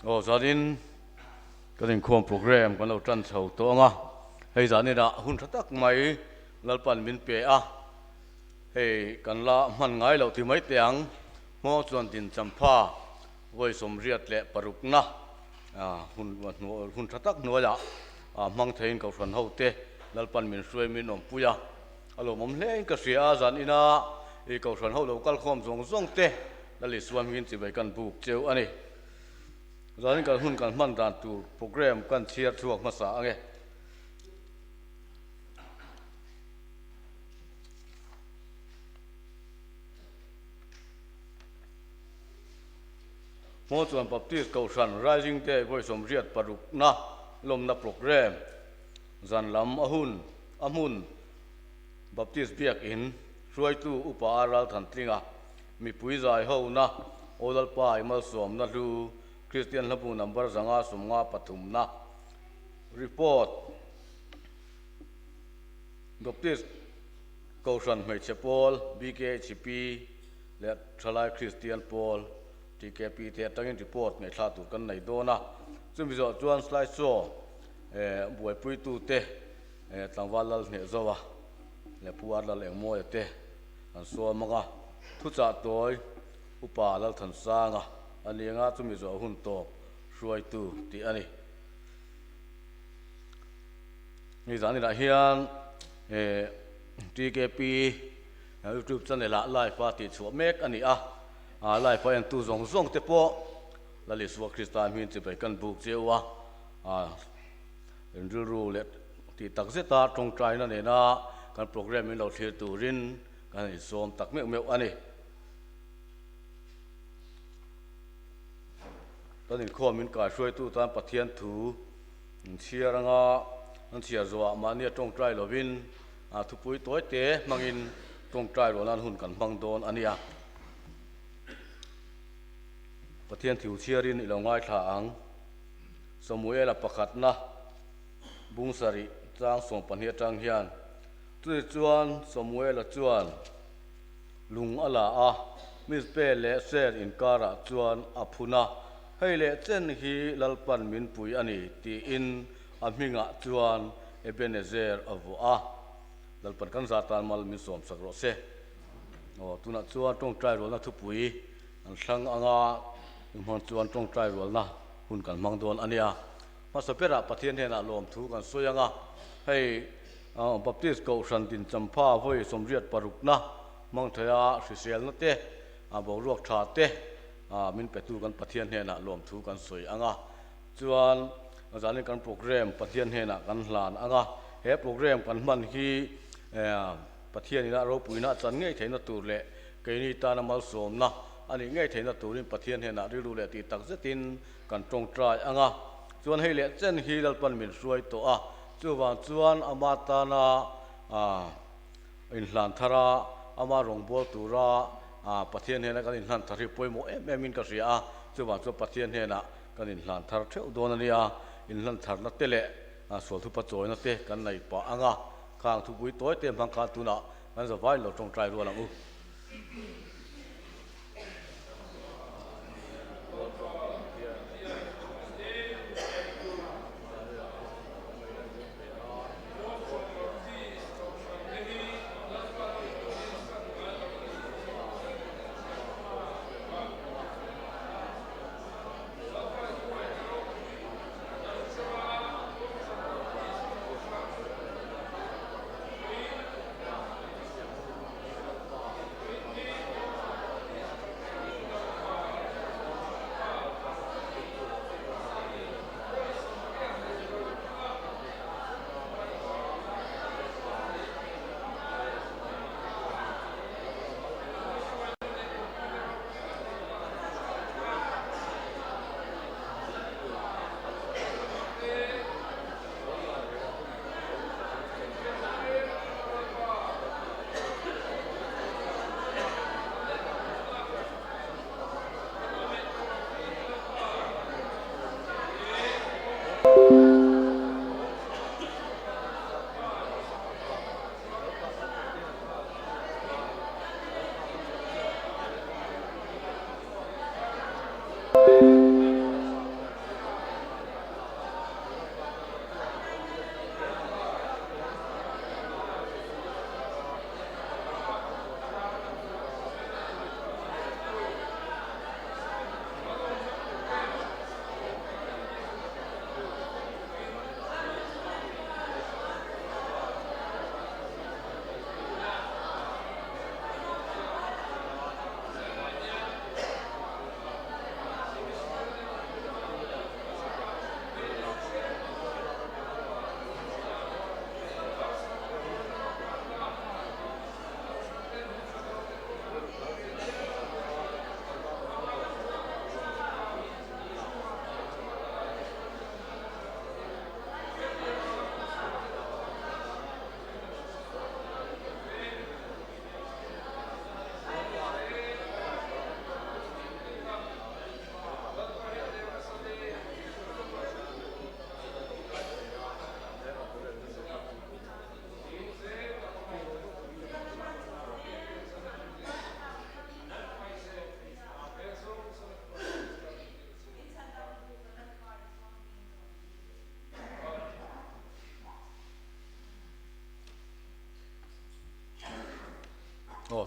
Aw zanin kan inkhawm program kan lo tan chho tawh ang a, hei zaninah hun tha tak mai Lalpan min pe a, hei kan la hman ngai loh ti mai teh ang, hmawng chuan din champha vawi 86na hun hun tha tak hnuaiah hmang theiin Kohhran hote Lalpan min hruai min awmpui a. A lawmawm hle in ka hria a, zan ina i Kohhran ho lo kal khawm zawng zawng te Lal Isua hmingin chibai kan buk cheu a ni. Zanin kan hun kan hman dan tur program kan chhiar chhuak hmasa ange. Hmaw chuan Baptist Kohhran Rising Day vawi 86na lawmna program zan lam a hun A hmun, Baptist Biak In hruaitu Upa A Ralthantlinga mipui zai hona Aw Lalpa i malsawmna hlu Kristian hlabu number 553na Report, Baptist Kohhran Hmeichhe Pawl, BKHP, leh Thalai Kristian Pawl, TKP, te atangin report ngaihthla tur kan nei dawn a. Chumi zawh chuan slide show buaipuitute Tlangval Lal Hnehzoa leh Pu Ar Lal Engmawia te an sawm ang a, thuchah tawi Upa Lalthansanga a ni anga chumi zawh hun tawp hruaitu tih a ni. Hei zan inah hian TKP YouTube channel ah live a tihchhuah mek a ni a, live a entu zawng zawng te pawh Lal Isua Krista hming chibai kan buk cheu a. Rilru leh tih tak zeta tawngtaina nena kan program min lo thlir turin kan han insawm tak meuh meuh a ni. Kan inkhawm min kaihruaitu tan Pathian thu in chhiar anga an chhiar zawhah mahnia tawngtai lovin thupui tawi te hmangin tawngtai ruah nan hun kan hmang dawn a nia. Pathian thu chhiarin i lo ngaithla ang. Samuela pakhatna bung sarih chang 12 atang hian, Chutichuan Samuela chuan lung a la a, Mizpe leh Sen inkarah chuan a phun a, Hei leh chen hi Lalpan min pui a ni, tiin a hmingah chuan Ebenezer a vuah a. Lalpan kan zah tan mal min sawmsak rawh se. Aw, tunah chuan tawngtai rualna thupui an thlang anga inhman chuan tawngtai rualna hun kan hmang dawn a nia. Hmasa berah Pathian hnenah lawmthu kan sawi anga, hei Baptist Kohhran Dinchampha vawi 86na hmang theia hriselna te, boruak tha te min petu kan Pathian hnenah lawmthu kan sawi anga, chuan zanin kan program Pathian hnenah kan hlan anga, he program kan hman hi Pathian ina ropuina a chan ngei theihna tur leh keini tana malsawmna a nih ngei theihna turin Pathian hnenah rilru leh tih tak zetin kan tawngtai ang a. Chuan hei leh chen hi Lalpan min hruai tawh a, chuvang chuan ama tana inhlan thar a, ama rawngbâwl tura Pathian hnena kan inhlan thar hi pawimawh em emin ka hria a, chuvang chuan Pathian hnenah kan inhlan thar theuh dawn a nia, inhlan tharna te leh sual thupa chawina te kan nei pah ang a. Khang thupui tawi te hmang khan tunah kan zavai lo tawngtai rual ang u.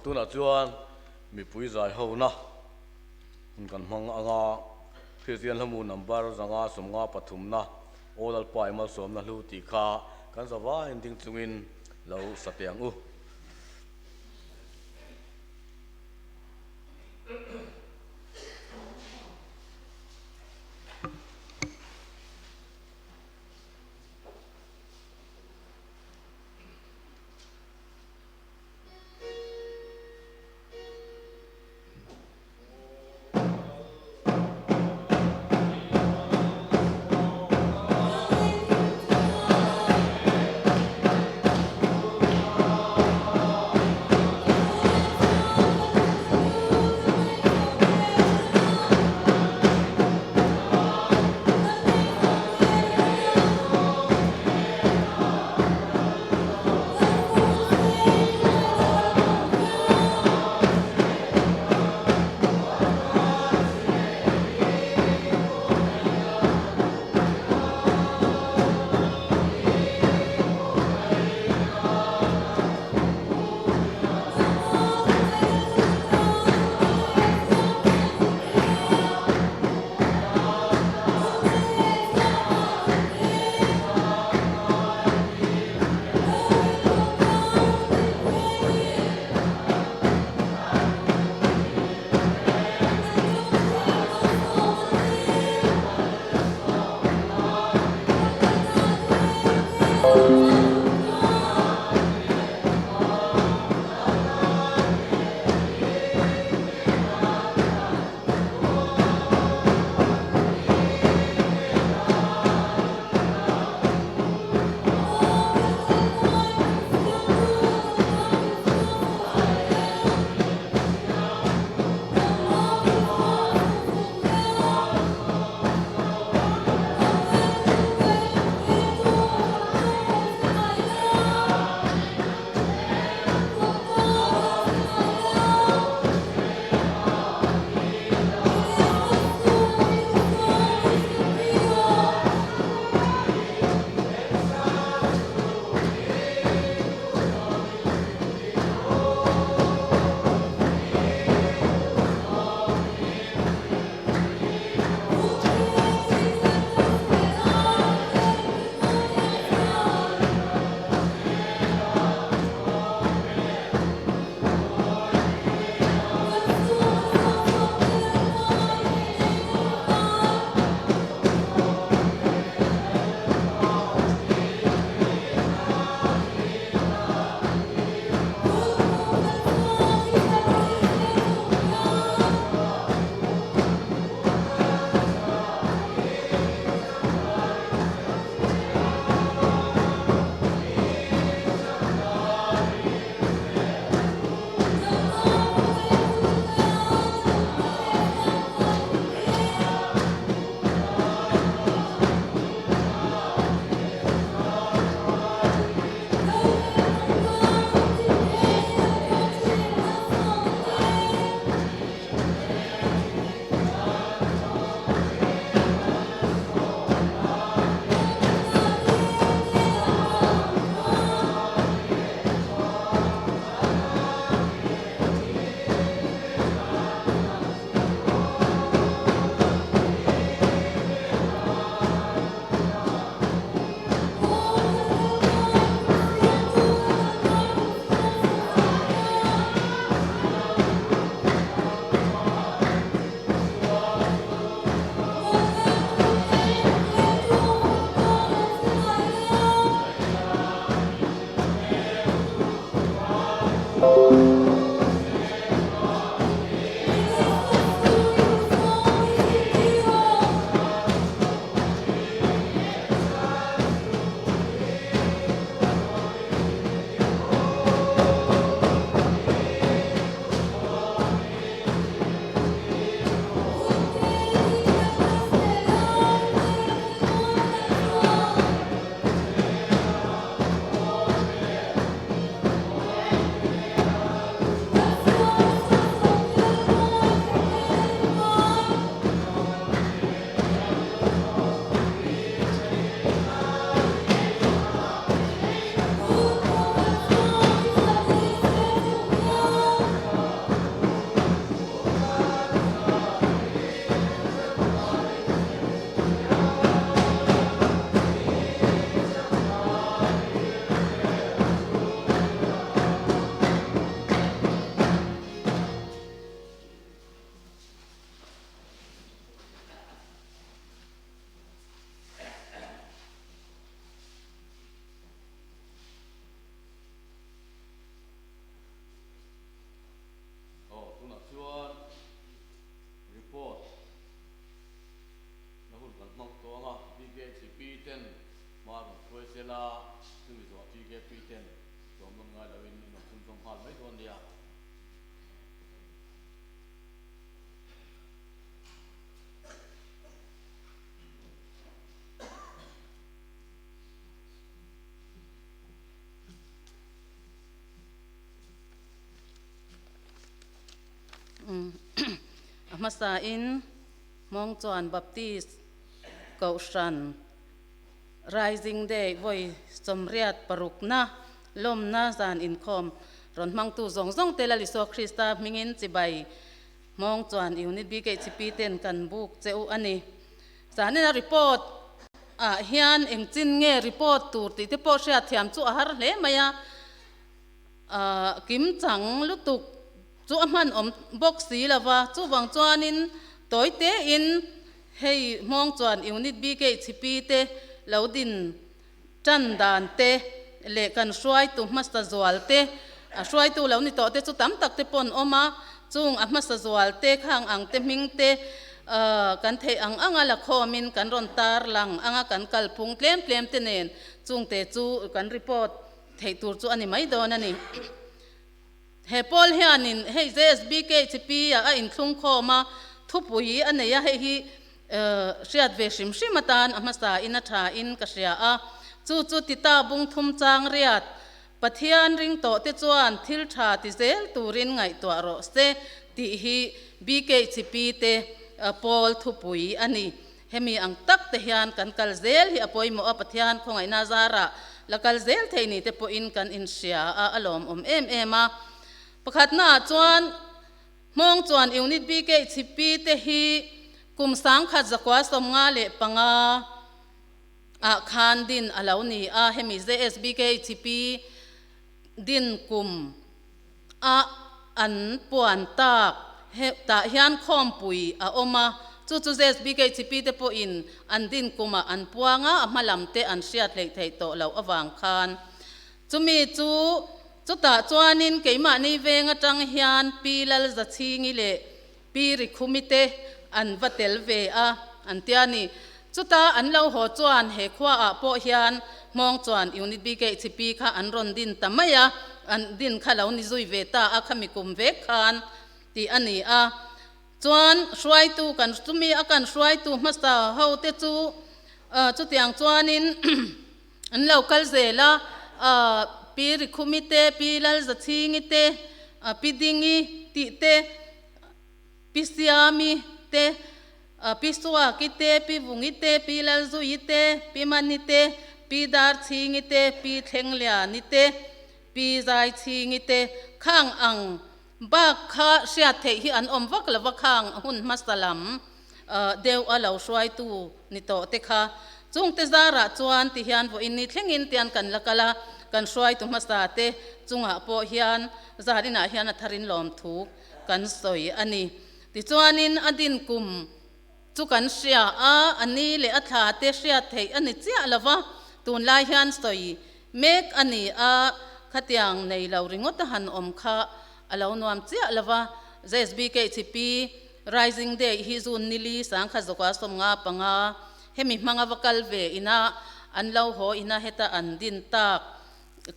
Tunah chuan mipui zai hona hun kan hmang anga Kristian hlamu number 500 53na Aw Lalpa i malsawmna hlu tih kha kan zavaiin ding chungin lo sa teh ang u. ten hma rawn hruai sela, chumi zawh TKP ten tlawm nawn ngai loin in rawn chhunzawm nghal mai dawn nia. A hmasain Hmawngchuan Baptist Kohhran Rising Day vawi 86na lawmna zan inkhawm rawn hmangtu zawng zawng te Lalisua Krista hmingin chibai Hmawngchuan Unit BKHP ten kan buk che u a ni. Zanina report ah hian engchin nge report tur tih te pawh hriatthiam chu a har hle mai a. Kim chang lutuk chu a hman awm bawk si lo va, chuvang chuanin tawi tein hei hmawng chuan Unit BKHP te lo din tan dan te leh kan hruaitu hmasa zual te, a hruaitu lo ni tawh te chu tam tak te pawh an awm a, chung a hmasa zual te khang ang te hming te kan theih ang anga la khawmin kan rawn tar lang anga kan kalphung tlem tlem te nen chungte chu kan report Theih tur chu a ni mai dawn a ni. He pawl hianin hei JSBKHP ah a inthlung khawm a, thupui a nei a, hei hi hriat ve hrim hrim atan a hmasa in a tha in ka hria a. Chu chu Tita bung thum chang riat, Pathian ring tawh te chuan thil tha ti zel turin ngaihtuah rawh se tih hi BKHP te pawl thupui a ni. Hemi ang tak te hian kan kal zel hi a pawimawh a, Pathian khawngaihna zarah la kal zel thei ni te pawhin kan inhria a, a lawmawm em em a. Pakhatnaah chuan Hmawng chuan Unit BK Chhipi te hi kum 1955 ah khan din a lo ni a, hemi JSBK Chhipi din kum a an puan tak tah hian khawmpui a awm a, chu chu ZBKHP te pawhin an din kumah an puang a, a hma lam te an hriat hleih theih tawh loh avang khan chumi chu chutah chuanin keimahni veng atang hian Pi Lalzachhingi leh Pi Rikhumi te an va tel ve a an tia ni. Chuta an lo haw chuan he khuaah pawh hian Hmawng chuan Unit BKHP kha an rawn din ta mai a, an din kha lo ni zui ve ta a khami kum vek khan tih a ni a. Chuan hruaitu kan chumi a kan hruaitu hmasa ho te chu chutiang chuanin an lo kal zel a, Pi Rikhumi te, Pi Lalzachhingi te, Pi Dingi tih te, Pi Siami te, Pi Suaki te, Pi Vungi te, Pi Lalzuii te, Pi Mani te, Pi Darchhingi te, Pi Thlengliani te, Pi Zaichhingi te khang ang bak kha hriat theih hi an awm vak lova khang hun hmasa lam deuh a lo hruaitu ni tawh te kha chungte zarah chuan ti hian vawiin ni thlengin tian kan la kal a, kan hruaitu hmasa te chungah pawh hian zarinah hian a tharin lawmthu kan sawi a ni. Tichuanin a din kum chu kan hria a, a ni leh a thla te hriat theih a ni chiah lo va, tunlai hian sawi mek a ni a, khatiang nei lo ringawt a han awm kha a lo nuam chiah lo va. ZBKHP Rising Day hi June nili 1995 hemi hmanga va kal ve ina an lo haw ina heta an din tak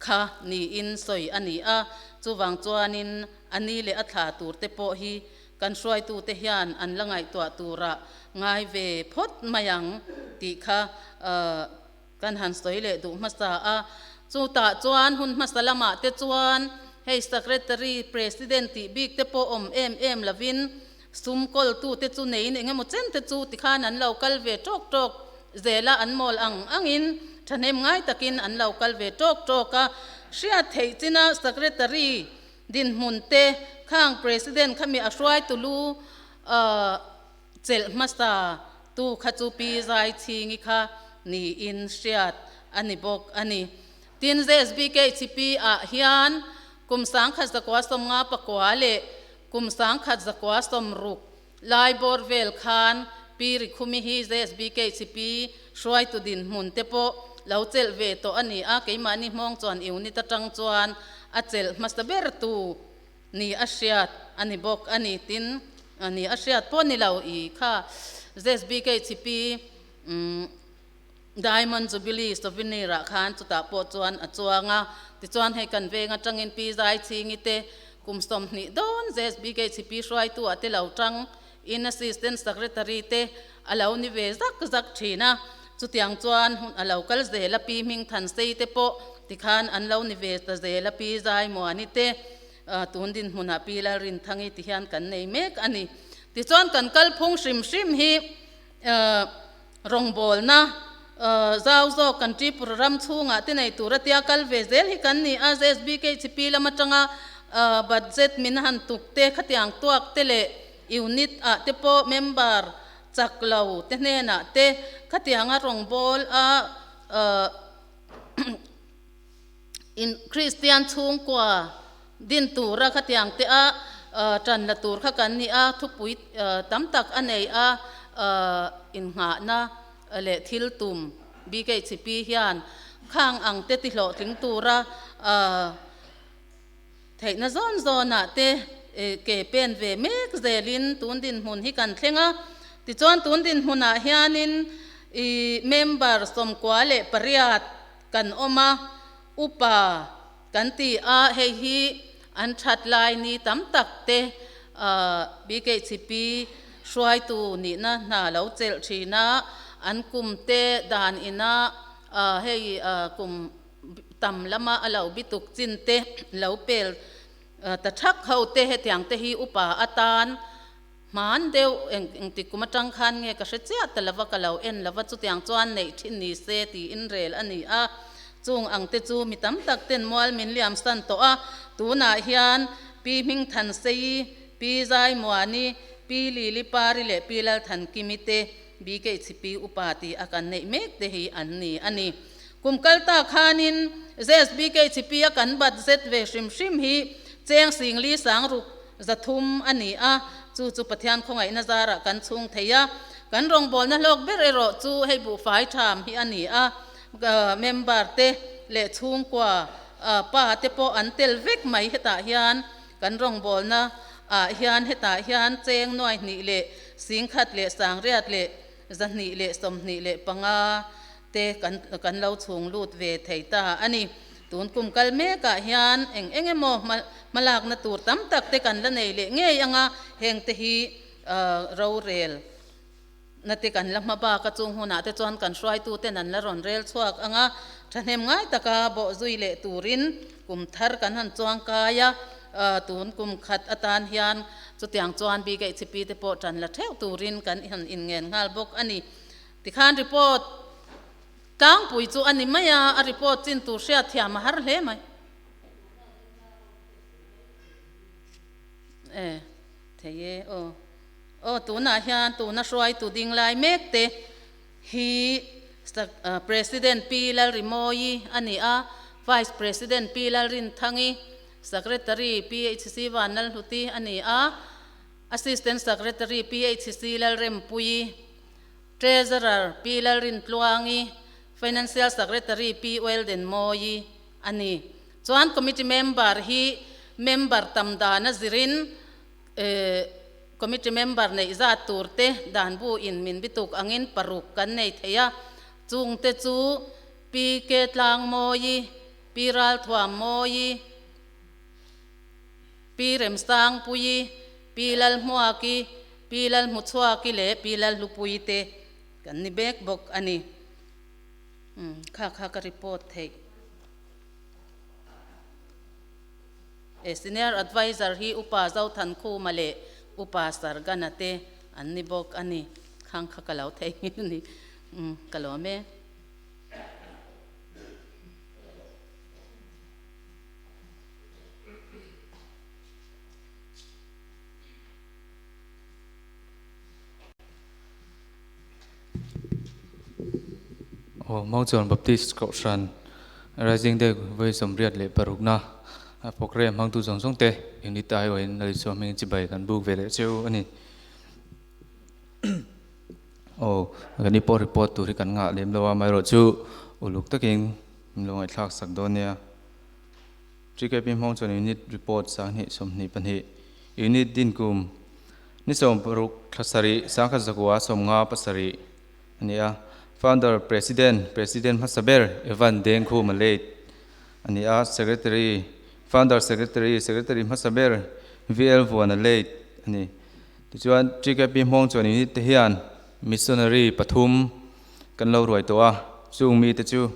kha niin sawi a ni a, chuvang chuanin a ni leh a thla tur te pawh hi kan hruaitute hian an la ngaihtuah turah ngai ve phawt mai ang tih kha kan han sawi leh duh hmasa a. Chutah chuan hun hmasa lamah te chuan hei Secretary, President tih bik te pawh awm em em lovin sum kawltute chu neiin eng emaw chen te chu tikhan an lo kal ve tawk tawk zel a, an mawl ang angin thahnem ngai takin an lo kal ve tawk tawk a. Hriat theih china Secretary dinhmun te khang President khami a hruaitu lu chelh hmasa tu kha chu Pi Zaichhingi kha niin hriat a ni bawk a ni. Tin, ZBKHP ah hian kum 1959 leh Kum 1960 lai bawr vel khan Pi Rikhumi hi ZBKHP hruaitu dinhmun te pawh lo chelh ve tawh a ni a, keimahni hmawng chuan unit atang chuan a chelh hmasa ber tu ni a hriat a ni bawk a ni. Tin, ni a hriat pawh ni lo i kha ZBKHP umm. Diamond Jubilee Souvenir ah khan chutah pawh chuan a chuang a, tichuan hei kan veng atangin Pi Zaichhingi te kum 20 dawn ZSBKHP hruaitu ah te lo tang in Assistant Secretary te a lo ni ve zak zak thin a, chutiang chuan hun a lo kal zel a Pi Hmingthansei te pawh tikhan an lo ni ve ta zel a Pi Zaimuani te tun dinhmunah Pi Lalrinthangi ti hian kan nei mek a ni. Tichuan kan kalphung hrim hrim hi Rawngbawlna zau zawk kan Tripura ram chhungah te nei tura tia kal ve zel hi kan ni a, ZSBKHP lam atanga budget min han tuk te, khatiang tuak te leh unit ah te pawh member chak lo te hnenah te khatianga rawngbâwl a in Kristian chhungkua din tura khatiang te a tan la tur kha kan ni a, thupui tam tak a nei a, innghahna leh thil tum BKHP hian khang ang te ti hlawhtling tura theihna zawn zawnah te ke pen ve mek zelin tun dinhmun hi kan thleng a, tichuan tun dinhmunah hianin member 98 kan awm a, upa kan ti a, hei hi an that lai ni tam tak te BKHP hruaitu nihna hna lo chelh thin a, an kum te dan ina hei kum tam lama a lo bituk chin te lo pel ta thak ho te hetiang te hi upa atan Hman deuh eng engtik kum atang khan nge ka hre chiah ta lova ka lo en lova chutiang chuan neih thin ni se tiin rel a ni a, chung ang te chu mi tam tak ten mual min liam san tawh a, tunah hian Pi Hmingthanseii, Pi Zaimuani, Pi Lili Pari leh Pi Lalthankimi te BKHP upa ti a kan neih mek te hi an ni a ni. Kum kal ta khanin ZSBKHP a kan bat zet ve hrim hrim hi cheng singli sangruk 300 a ni a, chu chu Pathian khawngaihna zarah kan chhung thei a. Kan rawngbawlna hlawk ber erawh chu hei buhfai tham hi a ni a, member te leh chhungkua pa te pawh an tel vek mai hetah hian kan rawngbawlna ah hian hetah hian cheng nuai hnih leh singkhat leh sangriat leh 225 te kan kan lo chhung lut ve thei ta a ni. Tun kum kal mekah hian eng eng emaw hmalakna tur tam tak te kan la nei leh ngei ang a, heng te hi rorel na te kan la hma bak a, chung hunah te chuan kan hruaitu ten an la rawn rel chhuak ang a, thahnem ngai taka bawhzui leh turin kum thar kan han chuang kai a, tun kum khat atan hian chutiang chuan BKHP te pawh tan la theuh turin kan han inngen nghal bawk a ni. Tikhan report Tlangpui chu a ni mai a, a report chin tur hriat thiam a har hle mai. E, thei e, aw. Aw, tunah hian tuna hruaitu ding lai mek te hi President Pi Lalrimawi a ni a, Vice President Pi Lalrinthangi, Secretary Pi HC Vanlalhluti a ni a, Assistant Secretary Pi HC Lalrempuii, Treasurer Pi Lalrintluangi, Financial Secretary Pi Weldenmawii a ni. Chuan Committee Member hi member tam dana zirin Committee Member neih zat tur te dan bu in min bituk angin paruk kan nei thei a, chung te chu Pi Ke Tlangmawii, Pi Ralthuammawii, Pi Remsangpuii, Pi Lalhmuaki, Pi Lalhmuchhuaki leh Pi Lalhlupuii te kan ni bek bawk a ni. Umm kha kha ka report theih. E Senior Adviser hi Upa Zothankhuma leh Upa Sargana te an ni bawk a ni. Khang kha ka lo thei ngil a ni. Umm ka lawm e. Aw Mount Baptist Kohhran Rising Day vawi 86na program hmangtu zawng zawng te unit aiawhin Lalisua hmingin chibai kan buk ve leh cheu a ni. Aw kan i pawh report tur hi kan ngah lem lo a, amaherawhchu uluk takin min lo ngaihthlak sak dawn nia. TKP hmawng chuan Unit Report 2022, Unit din kum ni 16 thla sarih 1997 a ni a. Founder President, President hmasa ber Evan Dengkhuma late a ni a, Secretary, Founder Secretary, Secretary hmasa ber VL Vuana late a ni. Tichuan TKP hmawng chuan unit te hian Missionary pathum kan lo ruai tawh a, chung mite chu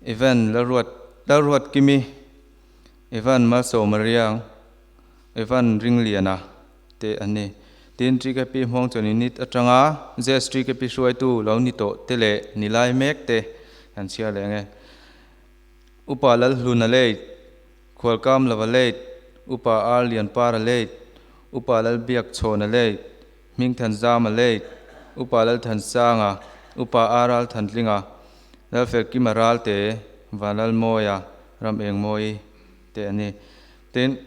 Evan Lalruat Lalruat Kimi, Evan Malsawma Riang, Evan Ringliana te an ni. Tin, TKP hmawng chuan unit atanga JS TKP hruaitu lo ni tawh te leh ni lai mek te kan chhiar leh ang e. Upa Lalhluna late, Khualkam Lova late, Upa Ar Lianpara late, Upa Lalbiak Chhawna late, Hmingthanzama late, Upa Lalthansanga, Upa Ar Ralthantlinga, Lalfelkima Ralte, Vanlalmawia, Ramengmawi te an ni. Tin,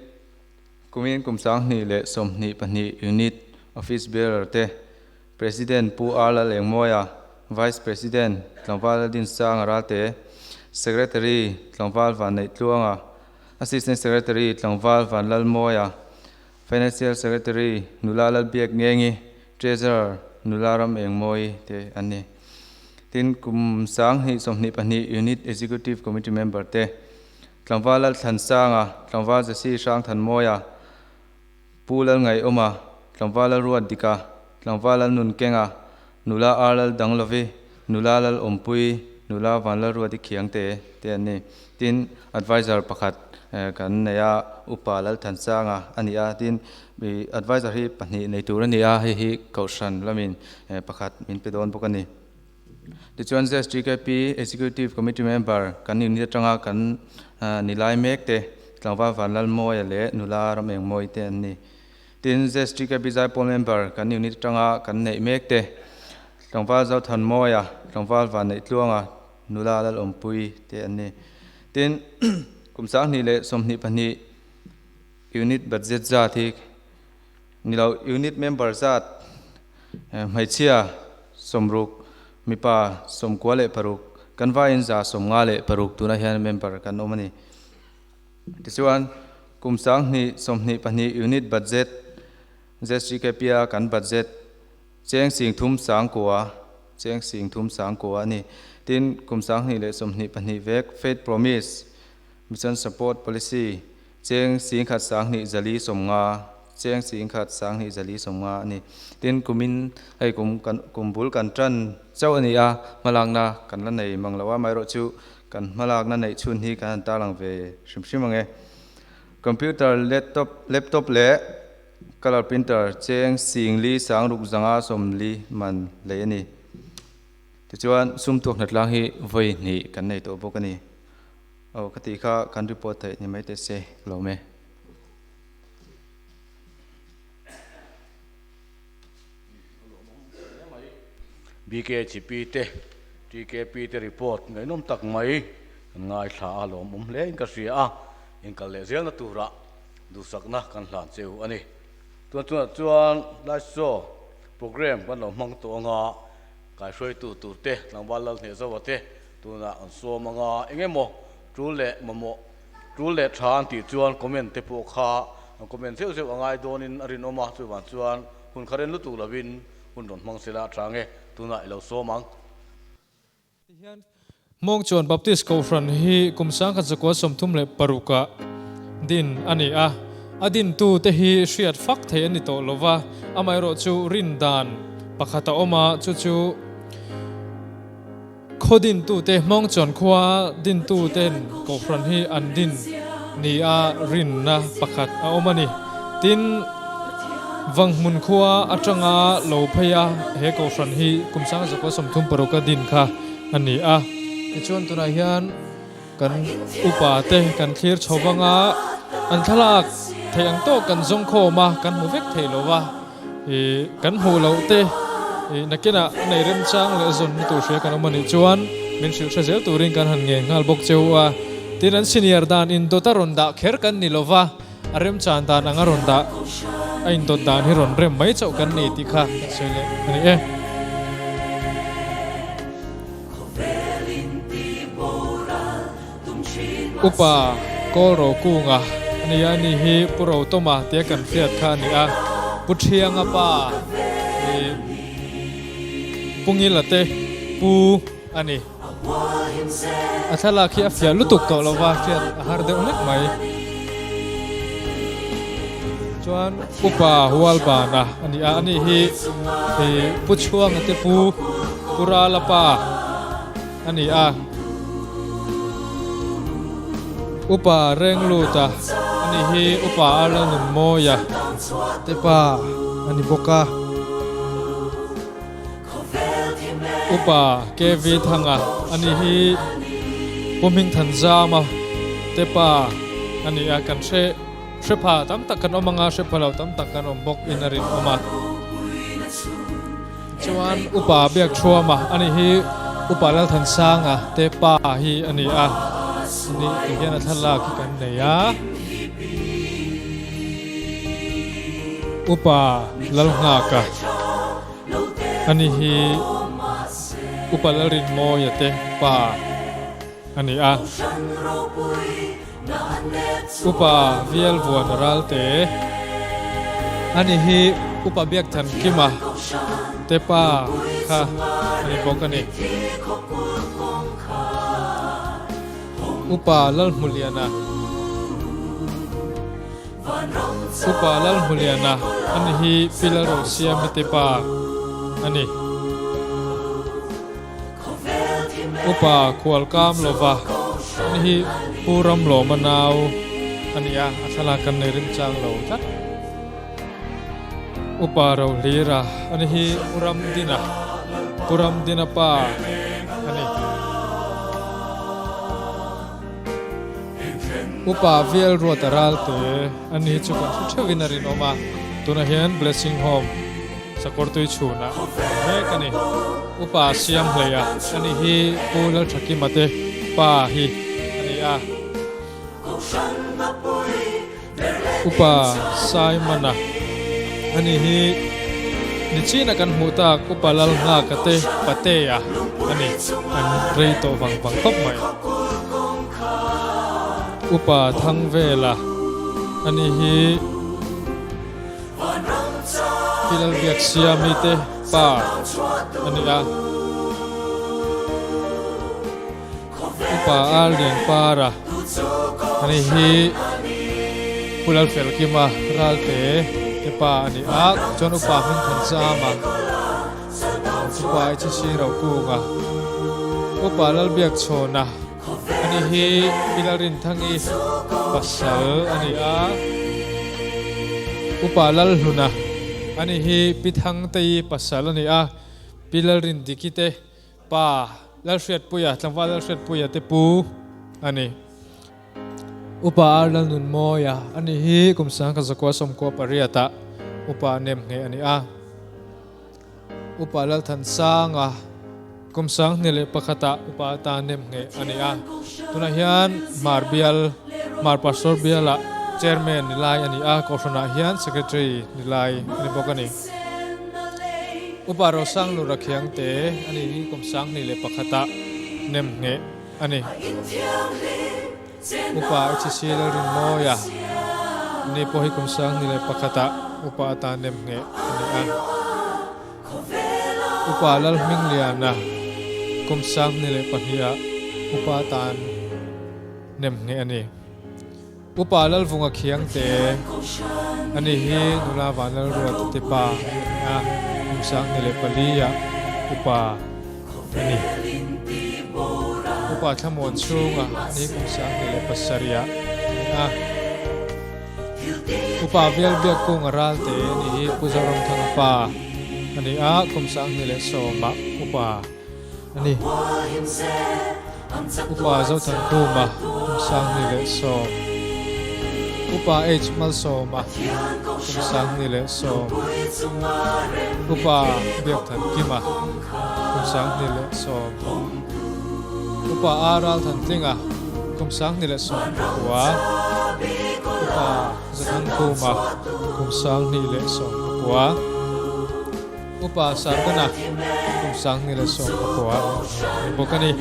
Kumin kum 2022 Unit Office Bearer te, President Pu R Lalengmawia, Vice President Tlangval Ladinsanga Ralte, Secretary Tlangval Vanneihtluanga, Assistant Secretary Tlangval Vanlalmawia, Financial Secretary Nula Lalbiak Ngengi, Treasurer Nula Ramengmawi te an ni. Tin, kum 2022 Unit Executive Committee member te, Tlangval Lalthlansanga, Tlangval Jesse Hrangthanmawia, Pu Lalngaiawma, Tlangval Lalruatdika, Tlangval Lalnunkenga, Nula Ar Laldanglovi, Nula Lalawmpui, Nula Vanlalruati Khiangte te an ni. Tin, Adviser pakhat kan nei a, Upa Lalthansanga a ni a, tin, Adviser hi pahnih nei tur a ni a, hei hi Kohhran lamin pakhat min pe dawn bawk a ni. Tichuan ZGKP Executive Committee member kan unit atanga kan ni lai mek te tlangval Vanlalmawia leh nula Ramengmawii te an ni. Tin, ZGKP Zaipawl member kan unit atanga kan neih mek te tlangval Zothanmawia, tlangval Vanneihtluanga, nula Lalawmpuii te an ni. Tin, kum 2022 unit budget zat hi Ni lo, unit member zat hmeichhia 60, mipa 96, kan vaiin 156 tunah hian member kan awm a ni. Tichuan, kum 2022 unit budget ZCKP-a kan budget cheng sing thum sang kua, cheng sing thum sang kua a ni. Tin, kum 2022 vek Faith Promise Mission Support Policy Cheng 10 20 4 50, cheng 10 20 4 50 a ni. Tin, kumin hei kum kan kum bul kan tan chauh a ni a, hmalakna kan la nei mang lo a, amaherawh chu kan hmalakna neih chhun hi kan han tarlang ve hrim hrim ang e. Computer, laptop, laptop leh colour printer cheng 4 6 5 40 man lei a ni. Tichuan, sum tuak hnatlang hi vawi hnih kan nei tawh bawk a ni. Aw ka tih kha kan report theih ni mai teh se ka lo me. BKHP te TKP te report ngaihnawm tak mai kan ngaithla a lawmawm hle in ka hria a, inkal leh zelna turah duhsakna kan hlan cheu a ni. Tun chungah chuan light show program kan lo hmang tawh anga kaihruaitu turte tlangval lal hneh zauh te Tunah an sawm anga eng emaw tul leh mamawh, tul leh tha an tih chuan comment te pawh kha an comment zeuh zeuh a ngai dawnin a rinawm a, chuvang chuan hun kha ren lutuk lovin hun rawn hmang sela a tha nge tunah i lo sawm ang. Tihian Hmawng chuan Baptist Kohhran hi kum 1936 ah din a ni a, a dintu te hi hriat fak thei a ni tawh lova, amaherawhchu rin dan pakhat a awm a, chu chu. Khaw dintute Hmawngchuan khua dintuten Kohhran hi an din nia rinna pakhat a awm a ni. Tin, Vanghmun khua atanga lo phei a he Kohhran hi kum 1936 a din kha a ni a. Tichuan tunah hian kan upa te kan thlir chho vang a, an thlalak theih ang tawk kan zawng khawm a, kan hmu vek thei lo va. I kan hmuh loh te i nakinah nei remchang leh zawnna tur hria kan awm a nih chuan min hrilh hre zel turin kan han ngen nghal bawk cheu a. Tin, an senior dan indawt a rawn dah kher kan ni lova, a remchan dan anga rawn dah a indawt dan hi rawn rem mai chauh kan ni tih kha kan sawi leh a ni e. Upa Kawlro Kunga a ni a, ani hi Pu Rotawma tia kan hriat kha a ni a, Pu Thianga pa i Pu Ngila te. pu a ni. A thlalak hi a fiah lutuk tawh lova hriat a har deuh hlek mai. Chuan Upa Hualbana a ni a, ani hi Pu Chhuanga te pu Pu Rala pa a ni a. Upa Rengluta a ni hi Upa Arlalnunmawia te pa a ni bawk a. Upa KV Thanga a ni hi Pu Hmingthanzama te pa a ni a, kan hre hre pha tam tak kan awm anga hre pha lo tam tak kan awm bawk in a rinawm a. Chuan Upa Biakthuama a ni hi Upa Lalthansanga te pa hi a ni a, ni ti hian a thlalak hi kan nei a. Upa Lalnghaka a ni hi Upa Lalrinmawia te pa a ni a. Upa Vialvuana Ralte a ni hi Upa Biakthankima te pa kha a ni bawk a ni. Upa Lalhmuliana Upa Lalhmuliana a ni hi Pi Lalrosiami te pa a ni. Upa Khualkam lova a ni hi Pu Ramlawma nau a ni a, a thlalak kan nei rimchang lo tlat. Upa Rohlira a ni hi Pu Ramdina, Pu Ramdina pa a ni. Upa Vial Ruata Ralte a ni hi chu kan hre theuhin a rinawm a, tunah hian Blessing Home Sakawrtui chhunah a awm mek a ni. Upa Siamhleia a ni hi Pu Lalthakima te pa hi a ni a. Upa Simon-a a ni hi nichina kan hmuh tak Upa Lalnghaka te Patea a ni, an rei tawh vang vang khawp mai. Upa Thangvela a ni hi Pi Lalbiaksiami te pa a ni a. Upa Arlianpara a ni hi Pu Lalfelkima Ralte te pa a ni a, chuan Upa Hmingthanzama, Upa HC Rokunga, Upa Lalbiakchhawna a ni hi Pi Lalrinthangi pasal a ni a, Upa Lalhluna a ni hi Pi Thangtei pasal a ni a, Pi Lalrindiki te Pa Lalhriatpuia, tlangval Lalhriatpuia te pu a ni. Upa Ar Lalnunmawia a nih hi kum sangkhat zakua sawmkua pariatah upa nem ngheh a ni a. Upa Lalthansanga kum sanghnih leh pakhatah upa atan nem ngheh a ni a. Tunah hian Hmar bial, Hmar Pastor bialah Chairman ni lai a ni a, Kohhranah hian Secretary ni lai a ni bawk a ni. Upa Rosang Lura Khiangte a ni hi kum 2001 ah nem ngheh a ni. Upa HC Lalrinmawia ni pawh hi kum 2001 ah upa atan nem ngheh a ni a. Upa Lalhmingliana kum 2002 ah upa atan nem ngheh a ni. Upa Lalvunga Khiangte, Ani hi nula Vanlalruat te pa a ni a, kum 2004 ah upa a ni. Upa Thlamuan chhunga ani hi kum 2007 ah a ni a. Upa Vialbiakkunga Ralte ani hi Pu Zoramthanga pa a ni a, kum 2010 ah upa a ni. Upa Zothankhuma kum 2010, Upa H Malsawma kum 2010, Upa Biakthankima kum 2010, Upa A Ralthantlinga kum 2019, Upa Zathankhuma kum 2019. Upa Sargana kum 2019 ni bawk a ni.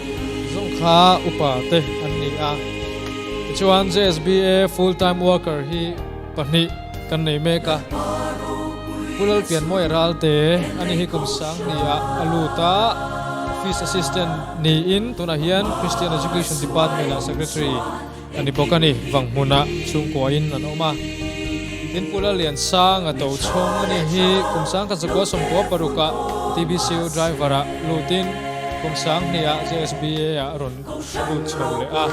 Zawng kha upa te an ni a. Tichuan JSBA full time worker hi pahnih kan nei mek a. Pu Lalpianmawia Ralte a ni hi kum sang ni ah a lut a. Office Assistant niin tunah hian Christian Education Department ah Secretary a ni bawk a ni. Vanghmunah chhungkuain an awm a. Tin Pu Lalliansanga Tochhawng a ni hi kum 1996 ah TBCU driver ah lutin kum 2000 ah JSBA ah a rawn lut chho leh a.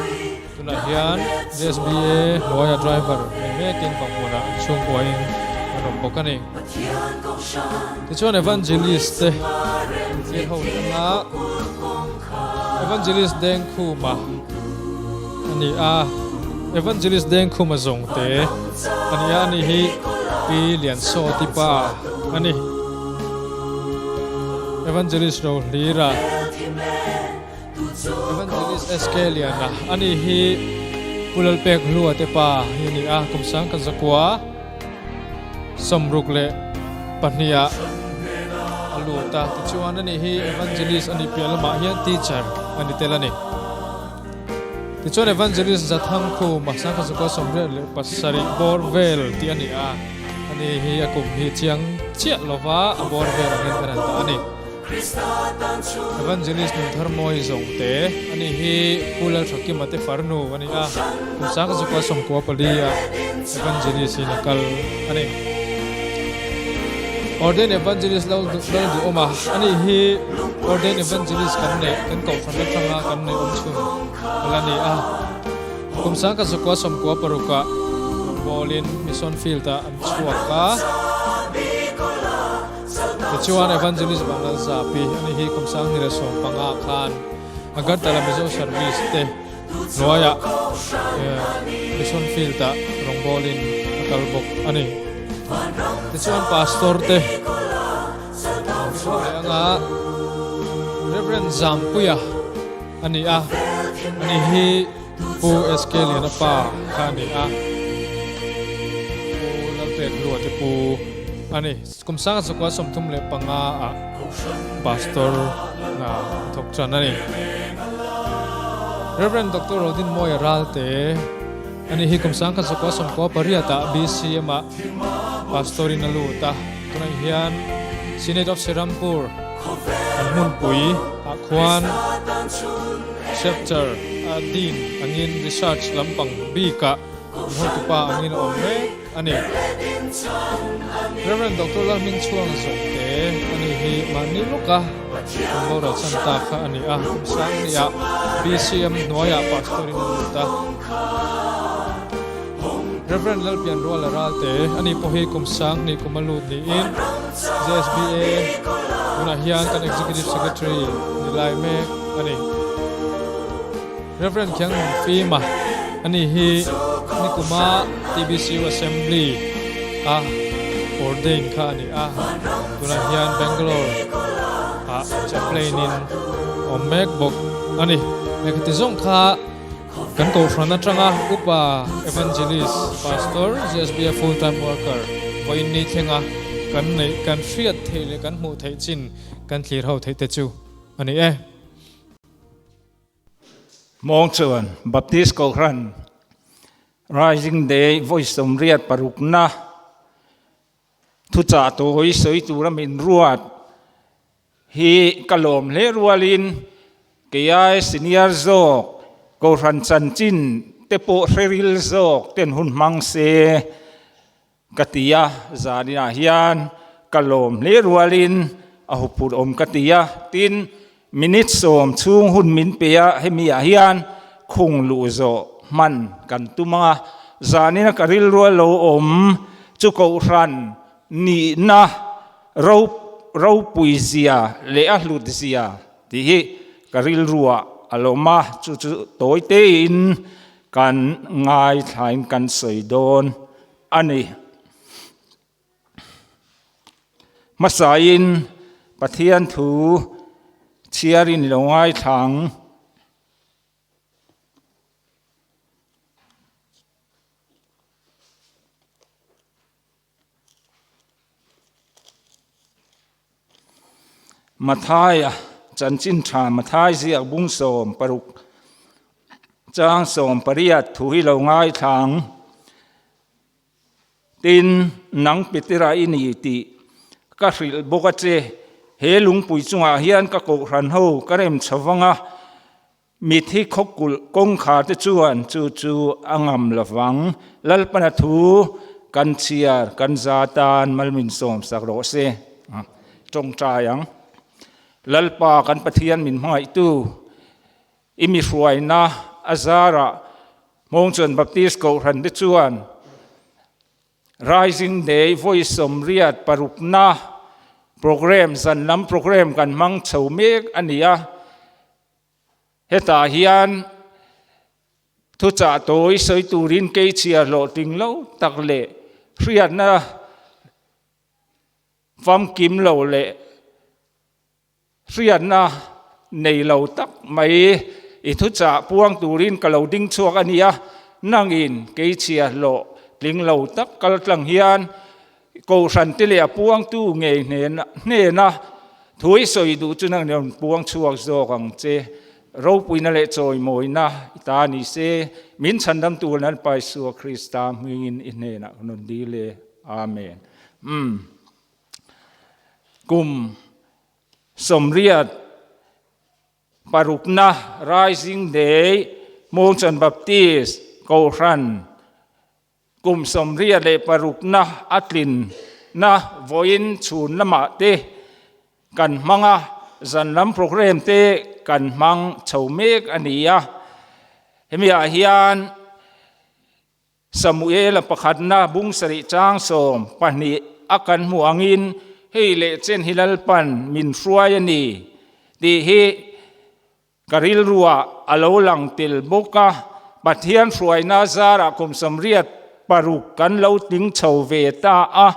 Tunah hian JSBA hnuaia driver ni mekin Vanghmunah chhungkuain an awm bawk a ni. Tichuan Evangelist te thlir ho leh anga Evangelist Dengkhuma a ni a, Evangelist Dengkhuma zawng te a ni a, ani hi Pi Liansawti pa a ni. Evangelist Rohlira. Evangelist SK Liana ani hi Pu Lalpek Hlua te pa hi a ni a, kum 1962 ah a lut a, tichuan ani hi Evangelist a nih piah lamah hian teacher a ni tel a ni. Tichuan Evangelist Zathangkhuma 1987 bawr vel tih a ni a, ani hi a kum hi chiang chiah lova a bawr vel angin kan han dah a ni. Evangelist Nunthar Mawi zawng te ani hi Pu Lalthakima te farnu a ni a, kum 1994 ah Evangelist in a kal a ni. Ordained Evangelist Lal Duhawma ani hi Ordained Evangelist kan neih kan kohhran atanga kan neih awm chhun la ni a, kum 1996 ah rawngbawlin Mission Field ah an chhuak a. Tichuan Evangelist Vanlal Zapi a ni hi kum 2015 khan Agartala Mizo Service te hnuaiah Mission Field ah rawngbawlin a kal bawk a ni. Tichuan Pastor te leh anga Reverend Zampuia a ni a, ani hi Pu SK Liana pa kha a ni a, Pu Lalpek Lua te pu a ni. Kum 1935 ah Pastor hna a thawk tan a ni. Rev. Doctor Rodin Mawia Ralte a ni hi kum 1998 ah BCM ah Pastor in a lut a, tunah hian Synod of Serampur an hmunpui ah khuan Chapter a Dean angin Research lampang bikah an hotupa angin a awm mek a ni. Rev. Doctor Lalhmingchhuang Zawngte a ni hi mahni lawka kan boral chan ta kha a ni a, kum 2000 BCM hnuaiah Pastor in a lut a. Rev. Lalpianruala Ralte a ni pawh hi kum 2000 kum a lut niin JSBA tunah hian kan Executive Secretary ni lai mek a ni. Rev. Khiangnun Fima a ni hi nikuma TBCU Assembly a ordain kha a ni a, tunah hian Bangalore ah chaplain in awm mek bawk a ni. Lehkha ti zawng kha kan kohhran atanga upa Evangelist, Pastor, ZSBA full time worker vawiin ni thlenga kan neih kan hriat theih leh kan hmuh theih chin kan thlir ho theih te chu a ni e. Mawng chuan Baptist Kohhran Rising Day vawi sawmriat parukna thuchah tawi sawi tura min ruat hi ka lawm hle rualin keiai senior zawk Kohhran chanchin te pawh hreril zawk ten hun hmang se Ka ti a, zaninah hian ka lawm hle rualin a huphurh awm ka ti a, tin minute sawm chhung hun min pe a, hemi ah hian khung luh zawh hman kan tum ang a, zanina ka rilru a lo awm chu kohhran nihna ro ropui zia leh a hlut zia tih hi ka rilru ah a lo awm a, chu chu tawi tein Kan ngaithlain kan sawi dawn a ni. Hmasain Pathian thu chhiarin lo ngaithla ang. Mathaia chanchin tha Mathai ziak bung 16 chang 18 thu hi lo ngaithla ang. Tin, nang Petera i ni tih ka hrilh bawk a che. He lungpui chungah hian ka kohhran ho ka rem chho vang a, Mithi khawkulh kawngkhar te chuan chu chu a ngam lo vang. Lalpana thu kan chhiar kan za tan malmin sawm sak rawh se. Tawngtai ang. Lalpa kan Pathian min hmangaihtu i mi hruaina a zarah Hmawngchuan Baptist Kohhran te chuan Rising Day vawi sawmriat parukna programme zan lam programme kan hmang chho mek a ni a, hetah hian thuchah tawi sawi turin keichhia hlawhtling lo tak leh hriatna famkim lo leh Hriatna nei lo tak mai i thuchah puang turin ka lo ding chhuak a nia, nangin keichhia hlawh tling lo tak kal tlang hian Kohhran te leh a puangtu ngei hnena thu i sawi duh chu nangin rawn puang chhuak zawk ang che. Ropuina leh chawimawina i ta ni se, min chhandamtu Lalpa Isua Krista hmingin i hnenah ka rawn dil e. Amen. Umm. Kum sawmriat parukna Rising Day Hmawngchuan Baptist Kohhran kum sawmriat leh parukna a tlinna vawiin chhun lamah te kan hmang a, zan lam programme te kan hmang chho mek a ni a. Hemi ah hian Samuela pakhatna bung sarih chang 12 a kan hmuh angin hei leh chen hi Lalpan min hruai a ni tih hi ka rilruah a lo lang tel bawk a. Pathian hruaina zarah kum 86 kan lo tling chho ve ta a.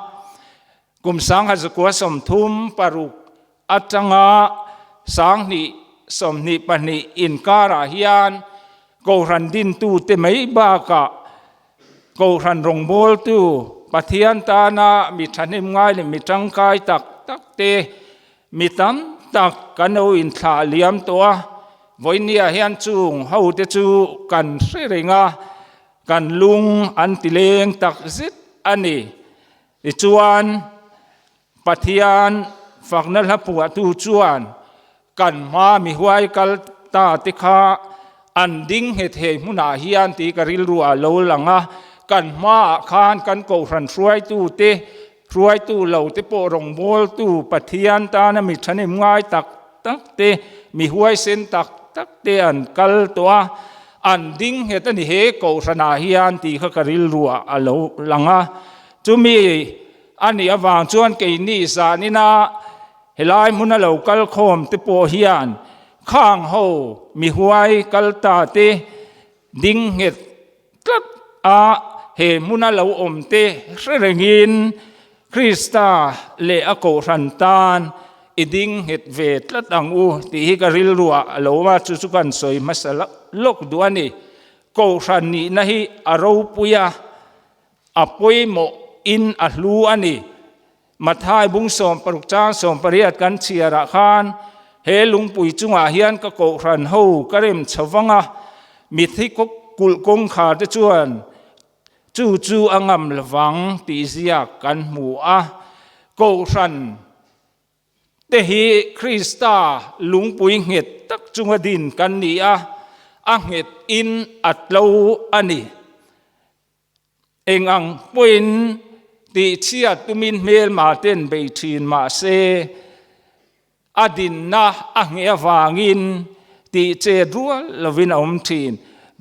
Kum 1936 atanga 2022 inkarah hian Kohhran dintute mai bakah Kohhran rawngbawltu Pathian tana mi thahnem ngai leh mi tangkai tak tak te mi tam tak kan lo inthlah liam tawh a. Vawinia hian chung hote chu kan hre reng a, kan lung an ti leng tak zet a ni. Tichuan, Pathian fakna hla phuahtu chuan kan hma mi huai kal ta te kha an ding nghet hei hmunah hian tih ka rilru ah lo lang a, kan hmaah khan kan kohhran hruaitu te, hruaitu lo te pawh rawngbawltu Pathian tana mi thahnem ngai tak tak te, mi huaisen tak tak te an kal tawh a, an ding nghet a ni he kohhranah hian tih kha ka rilru ah a lo lang a. Chumi a nih avang chuan keini zanina helai hmuna lo kal khawm te pawh hian khang ho mi huai kal ta te ding nghet tlat a he hmuna lo awm te hre rengin Krista leh a kohhran tan i ding nghet ve tlat ang u tih hi ka rilruah a lo awm a, chu chu kan sawi hmasa lawk duh a ni. Kohhran nihna hi a ropui a. A pawimawh in a hlu a ni. Mathai bung 60 chang 18 kan chhiarah khan he lungpui chungah hian ka kohhran ho ka rem chho vang a, mithi kulh kawngkhar te chuan chu chu a ngam lovang tih ziak kan hmu a. Kohhran te hi Krista lungpui nghet tak chunga din kan ni a, a nghet in a tlo a ni. Eng ang pawhin tihchhiat tumin hmelma ten bei thin mah se, a dinna a ngheh avangin tihchet rual lovin a awm thin.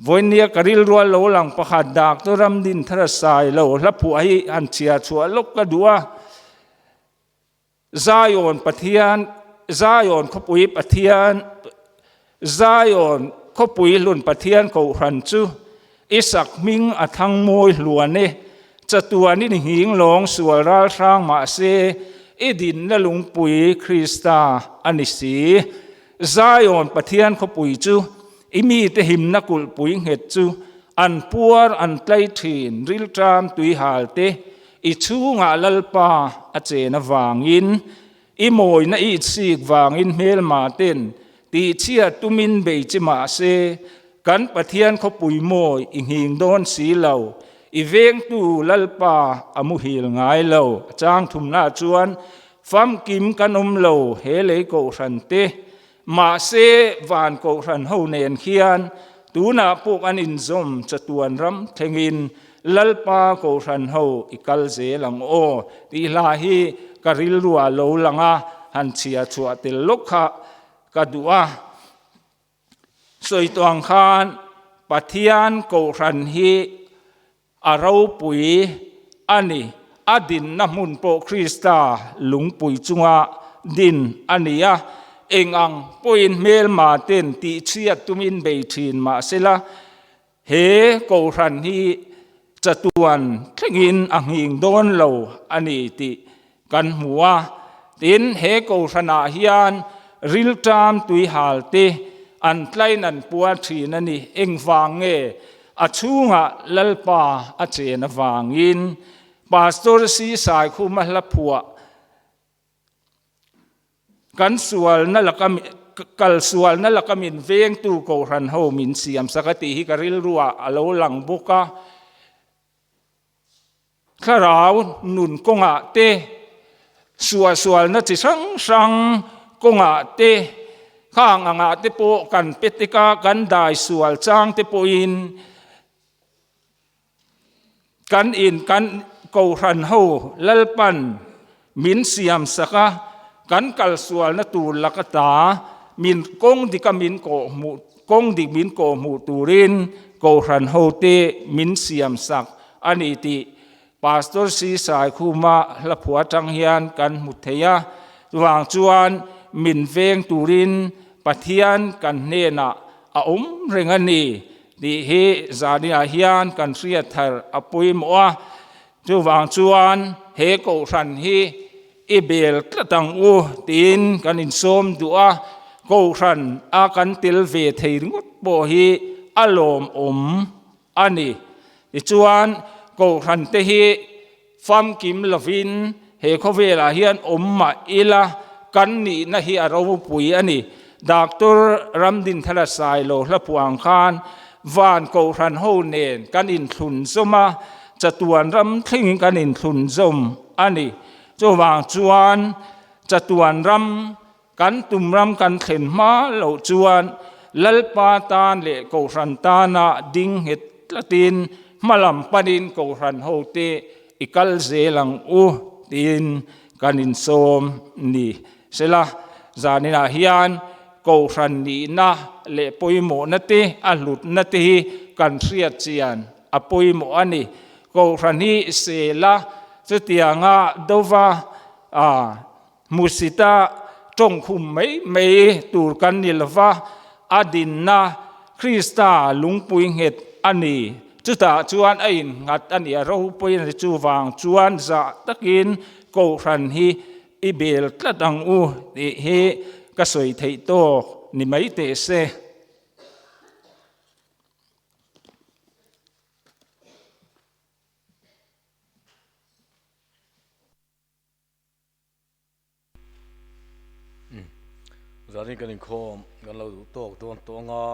Vawinia ka rilrual lo lang pakhat Doctor Ramdinthara Sailo hla phuah hi han chhiar chhuah lawk ka duh a. Zion Pathian, Zion khawpui Pathian, Zion khawpui hlun Pathian kohhran chu Isak hming a thang mawi hluan e, chatuanin nghing lawng sual ral hrang mah se, i dinna lungpui Krista a ni si. Zion Pathian khawpui chu i mite himna kulhpui nghet chu an puar an tlai thin rilṭam tuihal te, I chhungah Lalpa a chen avangin, i mawina i itsik vangin hmelma ten tihchhiat tumin bei che mah se, kan Pathian khawpui mawi i nghing dawn si lo, i vengtu Lalpa a muhil ngai lo. A chang thumna chuan. Famkim kan awm lo he lei kohhran te. Mahse van kohhran ho nen khian tunah pawh kan inzawm chatuan ram thlengin Lalpa kohhran ho i kal zel ang aw tih hla hi ka rilruah lo lang a, han chhia chhuah tel lawk kha ka duh a. Sawi tawh ang khan Pathian kohhran hi A ropui a ni. A dinna hmun pawh Krista lungpui chunga din a ni a. Eng ang pawhin hmelma ten tihchhiat tumin bei thin mah sela, he Kohhran hi chatuan thlengin a nghing dawn lo a ni tih kan hmu a. Tin, he Kohhranah hian rilṭam tuihal te an tlain an pua ṭhin a ni. Engvang nge A chhungah Lalpa a chen avangin Pastor Si Saikhuma hla phuah kan sualna laka kal sualna laka min vengtu Kohhran ho min siam sak a tih hi ka rilruah a lo lang bawk a. Thlarau nun kawngah te, suahsualna chi hrang hrang kawngah te, khang angah te pawh kan pe tek a, kan dai sual chang te pawhin kan in kan Kohhran ho Lalpan min siam sak a, kan kalsualna tur lak ata min kawng dika min kawhhmuh kawng dik min kawhhmuh turin Kohhran hote min siam sak a ni tih Pastor Si Saikhuma hlaphua atang hian kan hmu thei a. Chuvang chuan min veng turin Pathian kan hnenah a awm reng a ni tih hi zaniah hian kan hriat thar a pawimawh a. Chuvang chuan he Kohhran hi i bel tlat ang u tiin kan insawm duh a, Kohhran a kan tel ve thei ringawt pawh hi a lawmawm a ni. Tichuan Kohhran te hi famkim lovin he khawvelah hian awm mah ila kan nihna hi a ropui a ni. Doctor Ramdinthara Sailo hlaphuang khan Van Kohhran ho nen kan inthlun zawm a, chatuan ram thlengin kan inthlun zawm a ni. Chuvang chuan chatuan ram kan tum ram kan thlen hma loh chuan Lalpa tan leh Kohhran tana ding nghet tlatin hmalam panin Kohhran hote i kal zel ang u tiin kan insawm ni. Sela, zaninah hian Kohhran nihna leh pawimawhna te, a hlutna te hi kan hriat chian a pawimawh a ni. Kohhran hi sela chutianga dova hmusita tawngkhum mai mai tur kan ni lova, a dinna Krista lungpui nghet a ni. Chutah chuan a innghat a ni, a ropui a ni. Chuvang chuan zah takin Kohhran hi I bel tlat ang u tih hi ka sawi theih tawk ni mai teh se. Zanin kan inkhawm kan lo duh tawk dawn tawh anga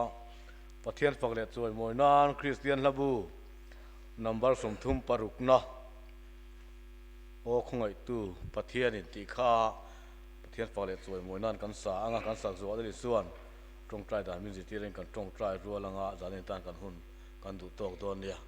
Pathian fak leh chawimawi nan Kristian hlabu number 36 na Aw khawngaihtu Pathianin tih kha Pathian fak leh chawimawi nan kan sa anga kan sak zuah deuh chuan tawngtai dan min zirtirin kan tawngtai rual anga zanin tan kan hun kan duh tawk dawn nia.